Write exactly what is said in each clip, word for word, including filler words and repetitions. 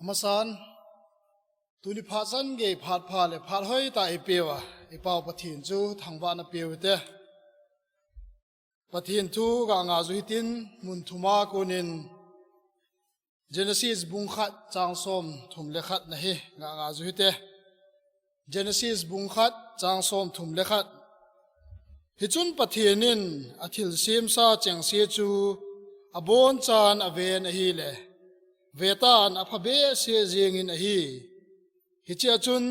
Amasan, tuni phat chan gei phat pha le phat hoi tah eipeuva, i Pau Pathen chu thangvahna peu hite. Pathen thu ga ngah ju hitin, mun thuma konin Genesis bung khat chang som thum le khat na hi ga ngah ju hite. Genesis bung khat chang som thum le khat. Hichun Pathen in a thil semsa chengse chu abonchan aven ahile, vetan apha behseh jengin ahi. Hichea chun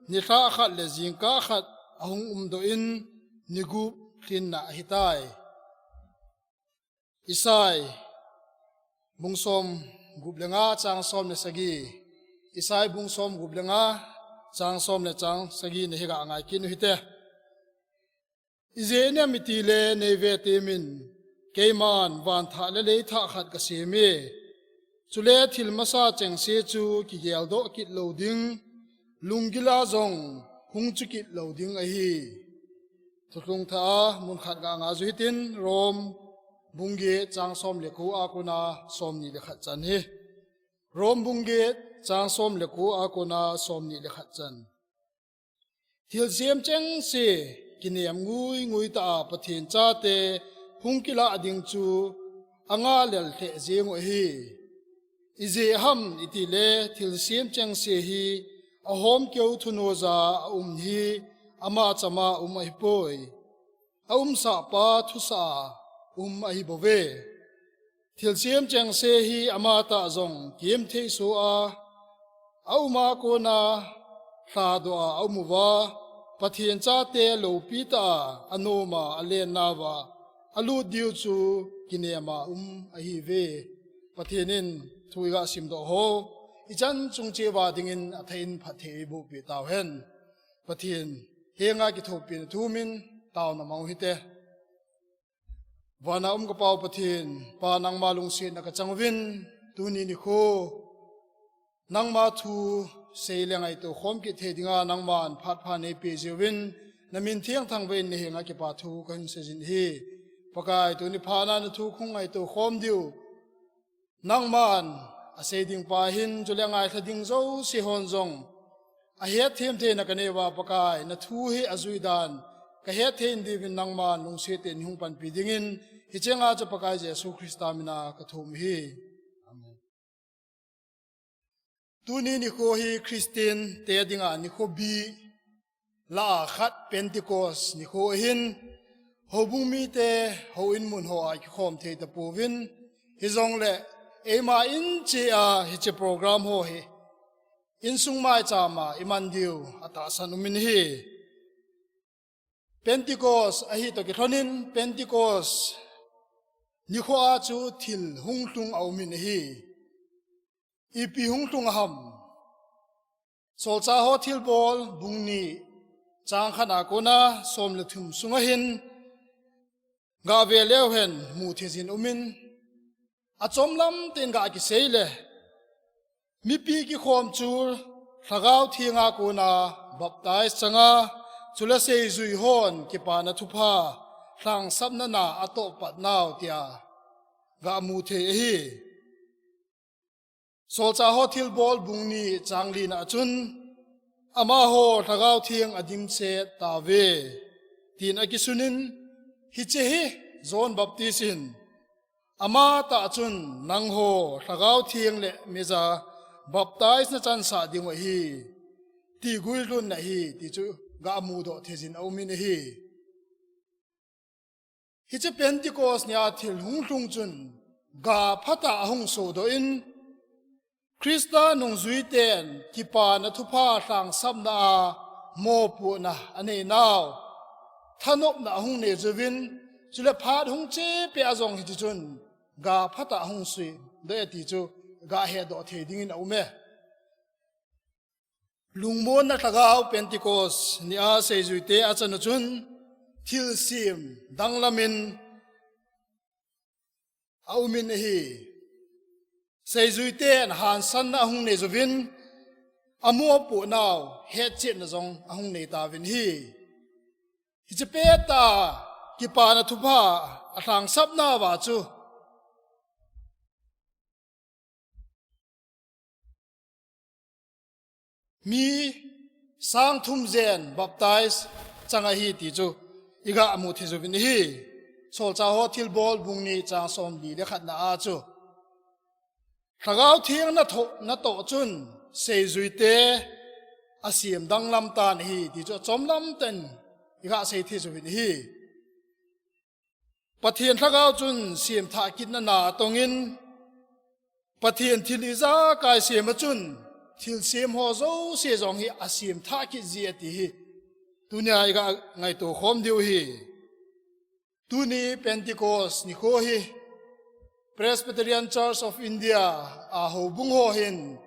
nilhah khat le jingkah khat ahung umdoh in, ni gup lhinna ahitai. Isai bung som gup le nga chang som le sagi. Isai bung som gup le nga chang som le chang sagi na hi ga ngai kit u hite. Ijeh inem itile nei ve temin, keiman van thah le lei thah khat ka sem e. Chule thil masa chengse chu kigeldoh kit lo ding, lunggila jong hung chu kit lo ding ahi. Thuthlung thah a mun khat ga ngah ju hitin, Rom bung get chang som le ko a kona som ni le khat chan hi. Rom bung get chang som le ko a kona som ni le khat chan. Thil sem chengse kinem ngui ngui tah a Pathen chate hung kilah ding chu anga lel lheh jeng u ahi. Ijeh ham itile thil sem chengse hi ahom keu thunoija a um hi ama chama um ahipoi. A umsah pa thusah a um ahi bouve. Thil sem chengse hi ama tah jong kem thei soh a, a um a kona lhadoh a a um uva, Pathen chate loupi tah a a nom a a lennauva a lut diu chu kinem a um ahiuve. Pathen in thu i ga simdoh ho, i chan chung cheh uva dingin a thei in phatthei eiboh peh tauhen. Pathen henga kithopina thu umin taona mang u hite. Vana um ka Pau Pathen, Pa nangma lungsetna ka chang uvin, tuni nikho nangma thu sei le ngaito khom kit thei dinga nangman phat pha nei peh jeh uvin, na min thiang thangvah in na henga kipa thu ka hin sei jin ahi. Pakai, tuni phat na na thu hung ngaito khom diu nangman a sei ding pa hin, chule ngailha ding jouse hon jong a hetthem theina ka nei uva Pakai, na thu hi a jui dan ka hetthei in diuvin nangman lungset tah in hung panpi dingin, hiche nga chu Pakai Jesu Christa mina ka thum u hi. Amen. Tuni nikho hi Christian te dinga nikho bi lah a khat Pentecost nikho ahin, houbung mite houin mun hoa kikhom thei tapouvin, hijongle eima in cheh a hiche program ho hi insung maicham a i man diu a tahsan umin ahi. Pentecost ahi toh kilhonin Pentecost nikho a chu thil hung lhung a umin ahi. Ipi hung lhung ham? Solchah ho thilbol bung ni chang khat a kona som le thum sunga hin ga ve leu hen mu thei jin umin, a chomlam tah in ga kisei le, mipi kikhom chu Lhagao Theng a kona baptize changa, chule seijui hon kipana thupha lhangsapna na a toh pat nau tia ga mu thei ahi. Solchah ho thilbol bung ni chang li na a chun, amaho Lhagao Theng a dimset tauve, tin a kisunin, hiche hi John Baptist in, ama tah chun nangho Lhagao Theng le meija baptize na chansah ding u ahi, ti guilhunna ahi, ti chu ga mudoh thei jin a umin ahi. Hiche Pentecost nia thil hung lhung chun ga phatah a hung sodoh in, Christa nungjui ten kipana thupha lhangsapna a mopohna a nei nau, thanopna a hung nei uvin, chule phat hung chepeh a jong hiche chun ga phatah a hung sodoh e ti chu ga hedoh thei dingin a um e. Lungmonna Lhagao Pentecost nia seijuite a chan u chun thilsem danglam in a um in ahi. Seijuiten hansanna a hung nei uvin, a mopohnau hetchetna jong a hung nei tauvin ahi. Hiche pettah a kipana thupha a lhangsapna uva chu mi sang thum jen baptize chang ahi ti chu iga mu thei uvin ahi. Solchah ho thilbol bung ni chang som li le khatna a chu Lhagao Theng nathoh, natoh chun seijuite asem danglam tan ahi ti chu achom lam tah in iga sei thei uvin ahi. Pathen Lhagao chun semthah kitna na atongin, Pathen thil ijakai sem a chun, thilsem ho jouse jong hi asemthah kit ji ati hi. Tunia iga ngaito khom diu ahi. Tuni Pentecost nikho hi Presbyterian Church of India a houbung ho hin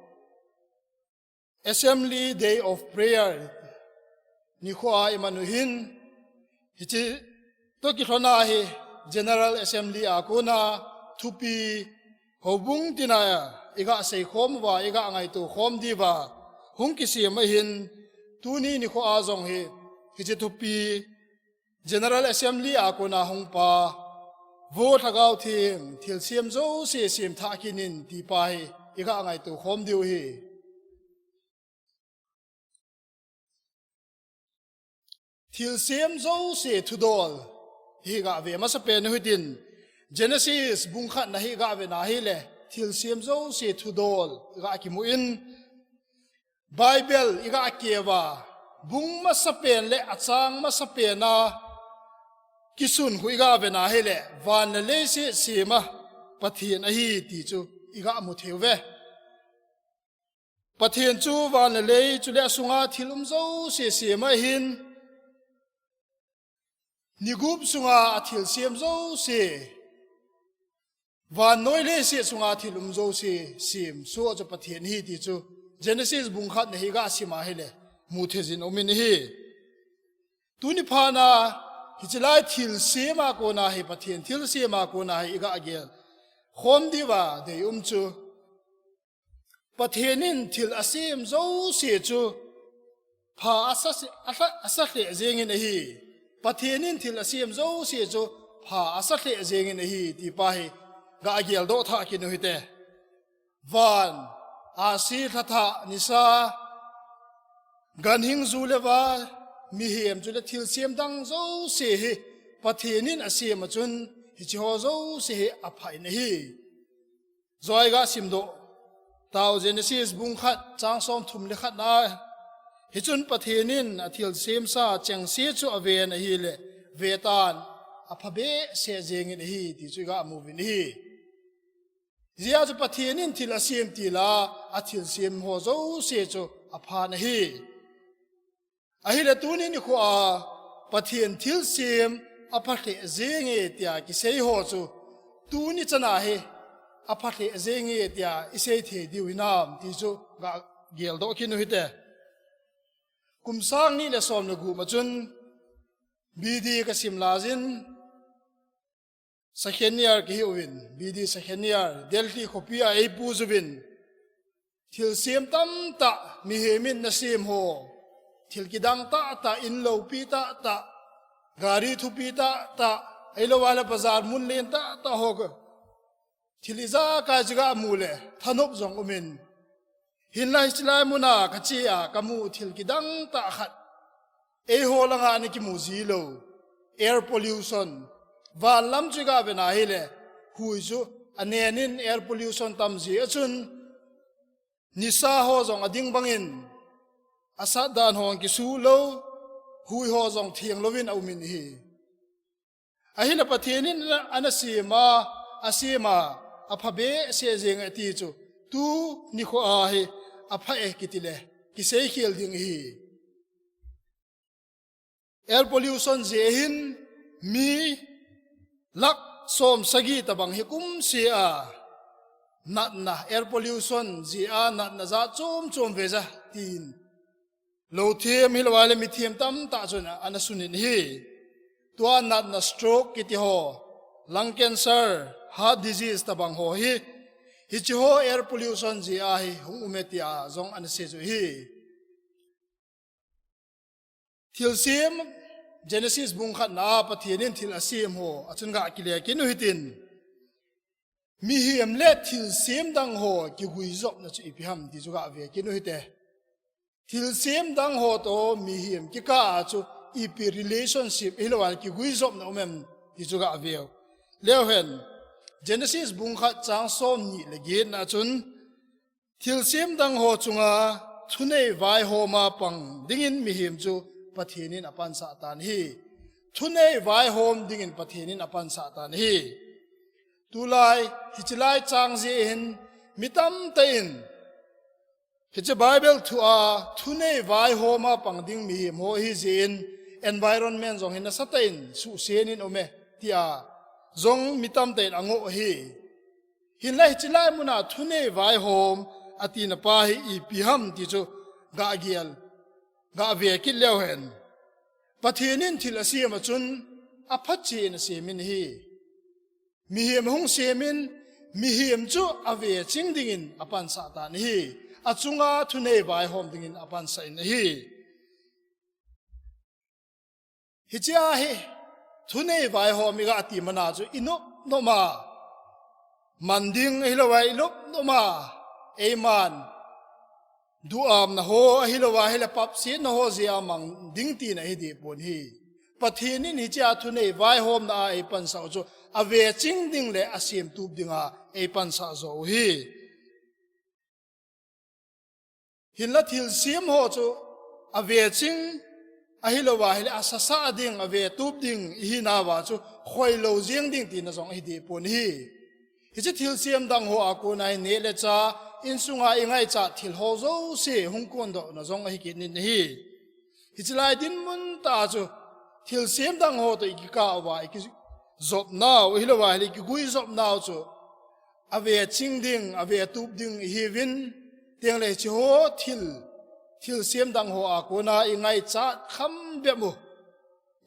Assembly Day of Prayer nikho a iman u hin, hiche toh kilhona hi General Assembly a kona thupi houbung tina iga sei khom uva, iga ngaito khom diuva hung kisem ahin, tuni nikho a jong hi hiche thupi General Assembly a kona hung pa, Vo Lhagao Theng, thilsem jouse semthah kit in ti pa hi iga ngaito khom diu ahi. Thilsem jouse thudol hi iga ve masapen u hitin, Genesis bung khatna hi iga ve na hile, thilsem jouse thudol iga kimu in, Bible iga keuva, bung masapen le achang masapen a kisun khu iga ve na hile, van le leiset sem a Pathen ahi ti chu iga mu thei uve. Pathen chu van le lei chule asunga thil um jouse sem ahin, ni gup sunga athilsem jouse, vannoi leiset sunga thil um jouse semsoh chu Pathen ahi ti chu Genesis bung khatna hi iga sim a hile, mu thei jin um in ahi. Tuni phat a, hiche lai thilsem a kona hi, Pathen thilsem a kona hi iga gel khom diuva deium chu, Pathen in thil asem jouse chu pha asa, asa, asa lheh jengin ahi. Pathen in thil asem jouse chu pha asa lheh jengin ahi ti pa hi iga geldoh thah kit u hite. Van, ahsi, lhathah, nisa, ganhing, ju le va, mihem chule thilsem dang jouse hi Pathen in asem a chun, hiche ho jouse hi apha in ahi. Joi ga simdoh tau, Genesis bung khat chang som thum le khat na. Hichun Pathen in athilsemsa chengse chu aven ahile, vetan, apha behseh jengin ahi ti chu iga mu uvin ahi. Hijeh chun Pathen in thil asem tila, athilsem ho jouse chu aphan ahi. Ahile tuni nikho a Pathen thilsem apha lheh jenge tia kisei ho chu, tuni chana hi apha lheh jenge tia isei thei diu hinam ti chu ga geldoh kit u hite. Kum sang ni le som le gup ma chun B D kasim laiyin, second year kahi uvin, B D second year, Delhi khopi a eipuiyuvin. Thilsem tamtah, mihem in nasem ho. Thil kidang tahtah, in lopi tahtah, gari thupi tahtah, ahilou le bazar mun len tahtah ho. Thil ijakai chu ga mu le, thanop jong umin. Hinlah hiche lai muna kache a, kamu thil kidang tah khat. Eiho langa ana kimu ji lou. Air pollution. Van lam chu iga ve na hile, hui chu anen in air pollution tam jeh a chun, nisa ho jong ading bangin, asat dan ho kisu lou, hui ho jong theng louvin aumin ahi. Ahile Pathen in ana sem a, asem a, apha behseh jeng ati chu, tuni nikho a hi apha e kiti le, kisei khel ding ahi. Air pollution jeh hin mi lakh som sagi tabang hi kumseh a natna, air pollution jeh a natna jat chom chom veja tin, lou them hilou le mi them tamtah chun ana sunin ahi. Tua natna stroke kiti ho, lung cancer, heart disease tabang ho hi, hiche ho air pollution jeh a hi hung um e tia jong ana sei u ahi. Thilsem, Genesis bung khat na a Pathen in thil asem ho, achun ga kile kit u hitin. Mihem le thilsem dang ho kiguijopna chu ipi ham ti chu ga ve kit u hite. thilsem dang ho toh mihem kikah a chu ipi relationship hilou a kiguijopna um em ti chu gah veu leu hen. Genesis bung khat chang som ni le get na chun thilsem dang ho chunga thunei vaihom a pang dingin mihem chu Pathen in apansah tan ahi. Thunei vaihom dingin Pathen in apansah tan ahi. Tulai, hiche lai chang jeh hin mi tamtah in hiche Bible thu a thunei vaihom a pang ding mihem ho ahi jeh in environment jong hin nasatah in suhsen in um e tia jong mi tamtah in angoh ahi. Hinlah hiche lai mun a thunei vaihom atina pa hi ipi ham ti chu gah gel, gah ve kit leu hen. Pathen in thil asem a chun aphat cheh in asem in ahi. Mihem ahung sem in, mihem chu aveching dingin apansah tan ahi. Achunga thunei vaihom dingin apansah in ahi. Hiche a hi, thunei vaihom i gah ti mana chu i nop nop a man ding ahilou a, i nop nop a eiman duhamna ho ahilou a, hileh papsetna ho jeh a mang ding tina hi deh pon ahi. Pathen in hiche a thunei vaihomna a eipansah u chu aveching ding le asemtup dinga eipansah jo u ahi. Hinlah thilsem ho chu aveching ahilou a, hileh asasa ding, avetup ding ihi nauva chu khoilou jeng ding tina jong ahi deh pon ahi. Hiche thilsem dang ho a kona hi neh le chah, insunga i ngaichat thil ho jouse hung kondohna jong ahi kit in ahi. Hiche lai dinmun tah a chu thilsem dang ho toh i kikah uva, i kijopnau, ahilou a, hileh i kiguijopnau chu aveching ding, avetup ding ihiuvin, tengle hiche ho thil, thilsem dang ho a kona i ngaichat kham bep u,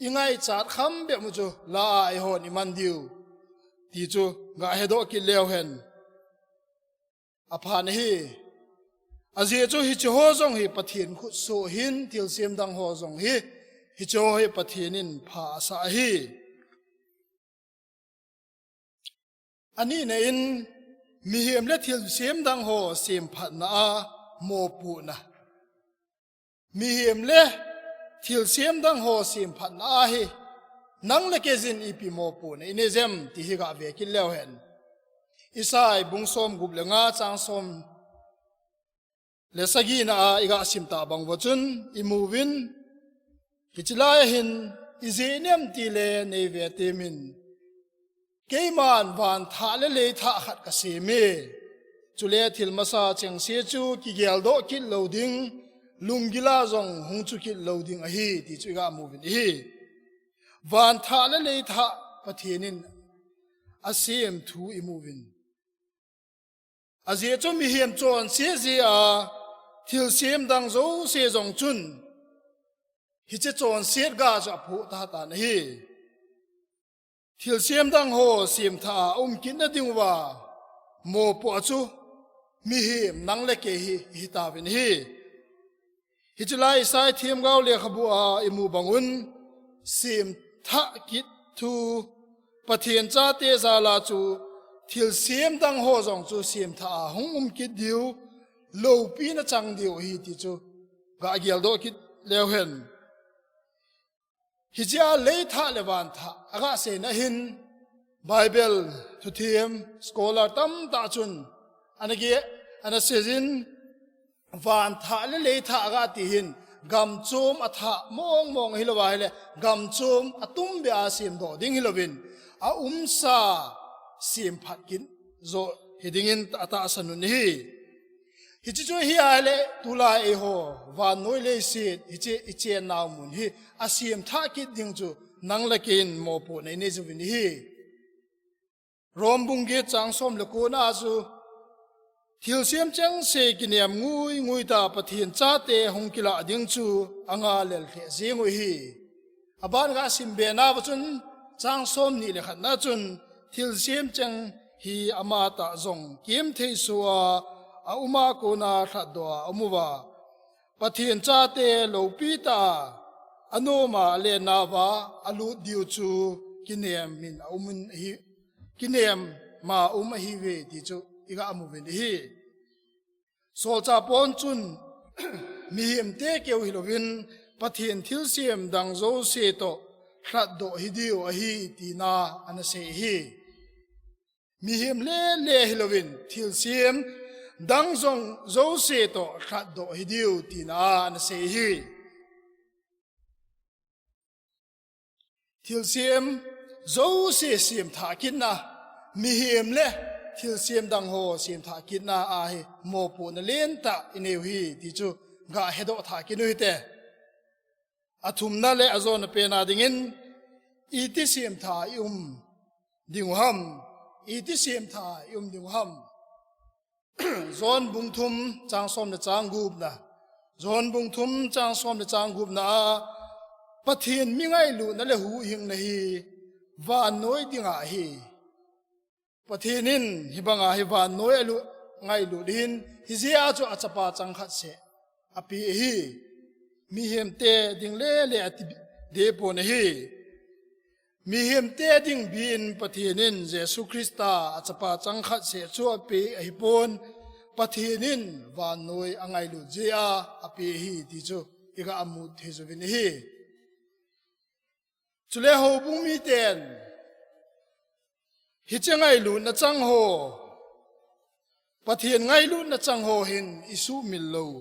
i ngaichat kham bep u chu la a eihon i man diu ti chu gah hedoh kit leu hen aphan ahi. Ajeh chu hiche ho jong hi Pathen khutsoh ahin, thilsem dang ho jong hi, hiche ho hi Pathen in pha asah ahi. Anina in, mihem le thilsem dang ho semphatna a mopohna. Mihem le thilsem dang ho semphatna a hi, nang le kei jin ipi mopohna i nei jem ti hi gah ve kit leu hen. Isai bung som gup le nga chang som le sagina a i gah sim tah bang uva chun i mu uvin, hiche lai a hin i jeh inem ti le nei ve temin, keiman van thah le lei thah khat ka sem e. Chule thil masa chengse chu kigeldoh kit lou ding, lunggil a jong hung chu kit lou ding ahi ti chu i gah mu uvin ahi. Van thah le lei thah Pathen in asem thu i mu uvin. Ajeh chu mihem chonset jeh a thilsem dang jouse jong chun hiche chonset ga chu aphoh tah tan ahi. Thilsem dang ho semthah a um kit na ding uva mopoh a chu mihem nang le kei hi, hi tauvin ahi. Hiche lai Isai themgao lekhabu a i mu bang un, semthah kit thu Pathen chate jal a chu thilsem dang ho jong chu semthah a hung um kit diu, loupina chang diu ahi ti chu gah geldoh kit leu hen. Hiche a lei thah le van thah a gah seina hin Bible thuthem scholar tamtah chun ana ge, ana seijin, van thah le lei thah a gah ti hin gam chom a thah mong mong hilou a, hileh gam chom a tum beh a semdoh ding hilouvin, a umsa semphat kit jo hi dingin atahsan un ahi. Hiche chu hi ahileh tulai eiho vannoi leiset hiche i chennau mun hi asemthah kit ding chu nang le kei in mopohna i nei jouvin ahi. Rom bung get chang som le ko na chu thilsem chengse kinem ngui ngui tah a Pathen chate hung kilah ding chu anga lel lheh jeng u ahi. Aban gah sim be nauva chun chang som ni le khat na chun thilsem cheng hi amatah jong kem thei soh a, a um a kona lhatdoh a um uva, Pathen chate loupi tah a anom a alen nauva alut diu chu kinem in a um in ahi, kinem a um ahiuve ti chu i gah mu uvin ahi. Solchah Paul chun mihemte keu hilouvin Pathen thilsem dang jouse toh lhatdoh hidiu ahi tina anasei ahi. Mihem lele hilouvin thilsem dang jong jouse toh lhatdoh hidiu tina anasei ahi. Thilsem jouse semthah kitna, mihem le thilsem dang ho semthah kitna ahi mopohna lentah inei u hi ti chu gahedoh thah kit u hite. Athumna le ajona pena dingin, iti semthah i um dingu ham, iti semthah i um dingu ham. John bung thum chang som le chang gupna. John bung thum chang som le chang gupna a Pathen mi ngailutna le huhhingna hi vannoi dinga ahi. Pathen in hibanga hi vannoi alu ngailut ahin, hijeh a chu achapa changkhat seh ape ahi. Mihemte ding lele ati deh pon ahi. Mihemte ding bin Pathen in Jesu Christa achapa changkhat seh chu ape ahipon, Pathen in vannoi angailut jeh a ape ahi ti chu iga mu thei uvin ahi. Chule houbung miten hiche ngailutna chang ho, Pathen ngailutna chang ho hin i sumil lou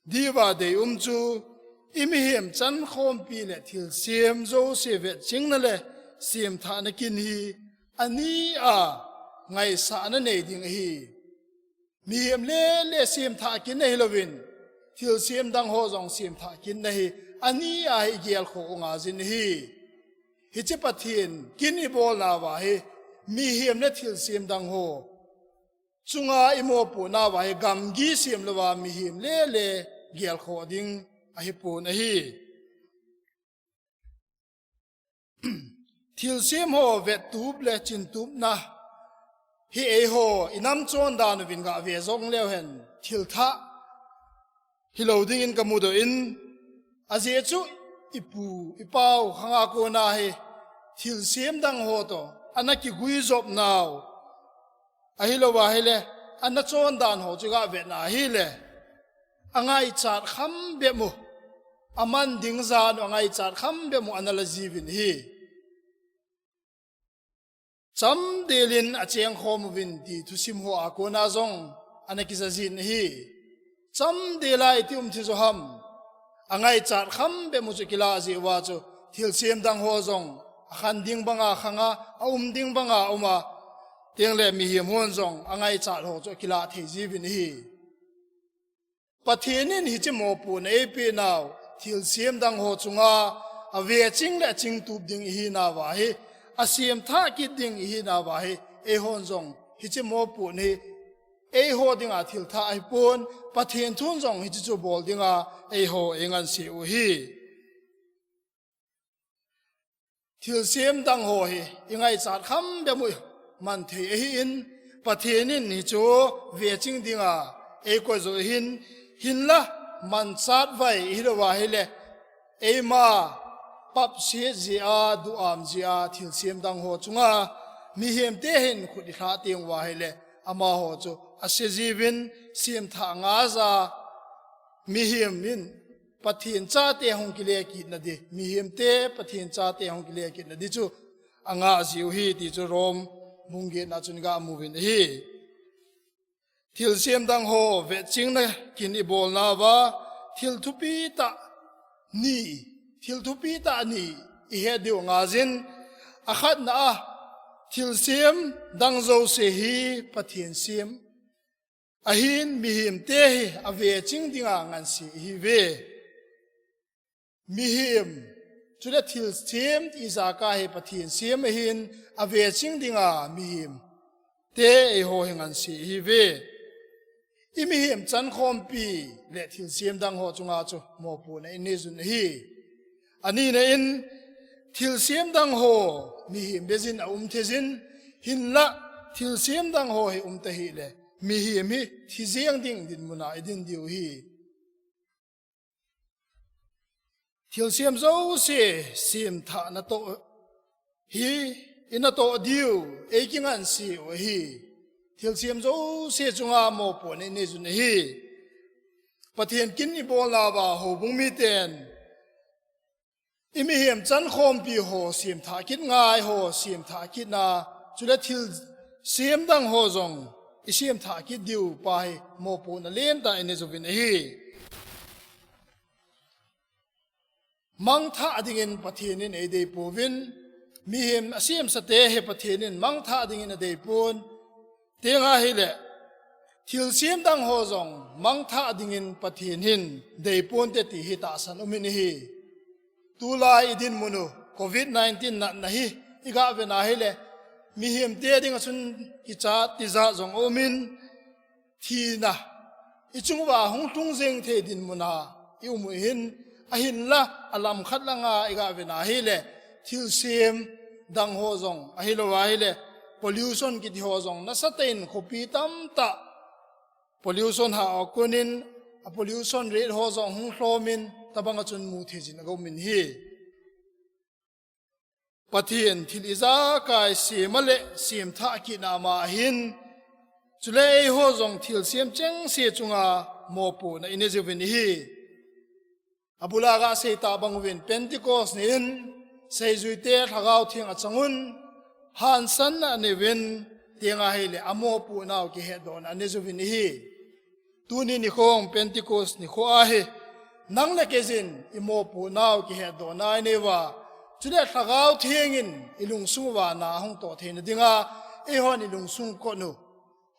diuva deium chu, i mihem chankhompi le thilsem jouse vetchingna le semthahna kin hi ani a ngaisahna nei ding ahi. Mihem lele semthah kitna hilouvin, thilsem dang ho jong semthah kitna hi ani a hi i gelkhoh u ngaiyin ahi. Hiche Pathen kin i bolnauva hi, mihem le thilsem dang ho chunga i mopohnauva hi, gamgi sem louva mihem lele gelkhoh ding ahipon ahi. Thilsem ho vettup le chintupna hi eiho i nam chondan uvin gave jong leu hen, thilthah hilou dingin ka mudoh in, ajeh chu i pu, i pau khanga kona hi thilsem dang ho toh ana kiguijopnau, ahilouva ahile, ana chondan ho chu gavetna ahile, angaichat kham bep u, aman ding jan u angaichat kham bep u ana la jiuvin ahi. Chamdel in achengkhom uvin ti thusim ho a kona jong ana kija jin ahi. Chamdel a iti um thei jo ham. Angaichat kham bep u chu kila jeh uva chu thilsem dang ho jong akhan ding banga khanga, aum ding banga auma, tengle mihem hon jong angaichat ho chu kila thei jiuvin ahi. Pathen in hiche mopohna eipenau, thilsem dang ho chunga aveching le achingtup ding ihinauva hi, asemthah kit ding ihinauva hi, eihon jong hiche mopohna hi eiho dinga thilthah ahipon, Pathen thun jong hiche chu bol dinga eiho eingansei u ahi. Thilsem dang ho hi i ngaichat kham bep u man thei ahin, Pathen in hichu veching dinga eikoi jo ahin, hinla manchat vai ihilouva ahile, eima papset jeh a, duham jeh a thilsem dang ho chunga mihemte hin khut ilhah teng uva ahile, amaho chu ase jiuvin, semthah ngaija, mihem in Pathen chate hung kile kitna di, mihemte Pathen chate hung kile kitna di chu angah jiu ahi ti chu Rom bung getna chun iga mu uvin ahi. Thilsem dang ho vetchingna kin ibolnauva, thil thupi tah ni, thil thupi tah ni ihet diu angaiyin, akhatna a, thilsem dang jouse hi Pathen sem ahin, mihemte hi aveching dinga ngansei ihiuve. Mihem, chule thilsem ti ijakai hi Pathen sem ahin, aveching dinga mihemte eiho hi ngansei ihiuve. I mihem chankhompi le thilsem dang ho chunga chu mopohna inei jun ahi. Anina in, thilsem dang ho mihem beijin aum theijin, hinla thilsem dang ho hi um tahih le, mihem hi thi jeng ding dinmuna idin diu ahi. Thilsem jouse semthah natoh hi, inatoh diu eikingansei u ahi. Thilsem jouse chunga mopohna inei jun ahi. Pathen kin ibolnauva houbung miten, imihem chankhompi ho semthah kit ngai ho, semthah kitna, chule thil semdang ho jong isemthah kit diu pa hi mopohna lentah inei jouvin ahi. Mangthah dingin Pathen in eideipouvin, mihem asemsate hi Pathen in mangthah dingin adeipon, tenga hile, thilsem dang ho jong mangthah dingin Pathen hin deiponte ti hi tahsan umin ahi. Tulai idinmun u covid nineteen natna hi igah vena hile, mihemte dinga chun kichat tijat jong aumin, thina ichunguva hung lhung jeng thei dinmuna ium u hin, ahinla alam khat langa igah vena hile, thilsem dang ho jong ahilouva hile, pollution kiti ho jong nasatah in khopi tamtah pollution ha a konin, a pollution rate ho jong hung lhomin, tabanga chun mutheijin agaumin ahi. Pathen thil ijakai sema le semthah kitna ama ahin, chule eiho jong thilsem chengse chunga mopohna inei jouvin ahi. Abula gasei tah banguvin Pentecost niin seijuite Lhagao Theng achangun, hansanna aneuvin, tenga hile amopohnau kihetdohna anei jouvin ahi. Tuni nikhong Pentecost nikho ahi, nang le keijin imopohnau kihetdohna ineiuva, chule Lhagao Theng in ilungsung uva na ahung toh theina dinga, eihon ilungsung kotnu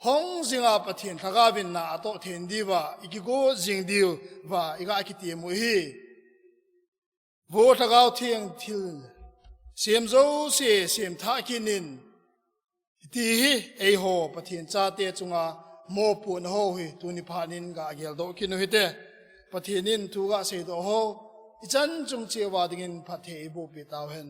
hong jinga Pathen Lhagaovin na atoh theina diuva ikigo jing diuva igah kitem u ahi. Vo Lhagao Theng, thilsem jouse semthah kit in, hiti hi eiho Pathen chate chunga mopohna ho hi tuni phatnin gah geldoh kit u hite. Pathen in thu gaseidoh ho ichan chung cheh uva dingin phatthei eibohpeh tauhen.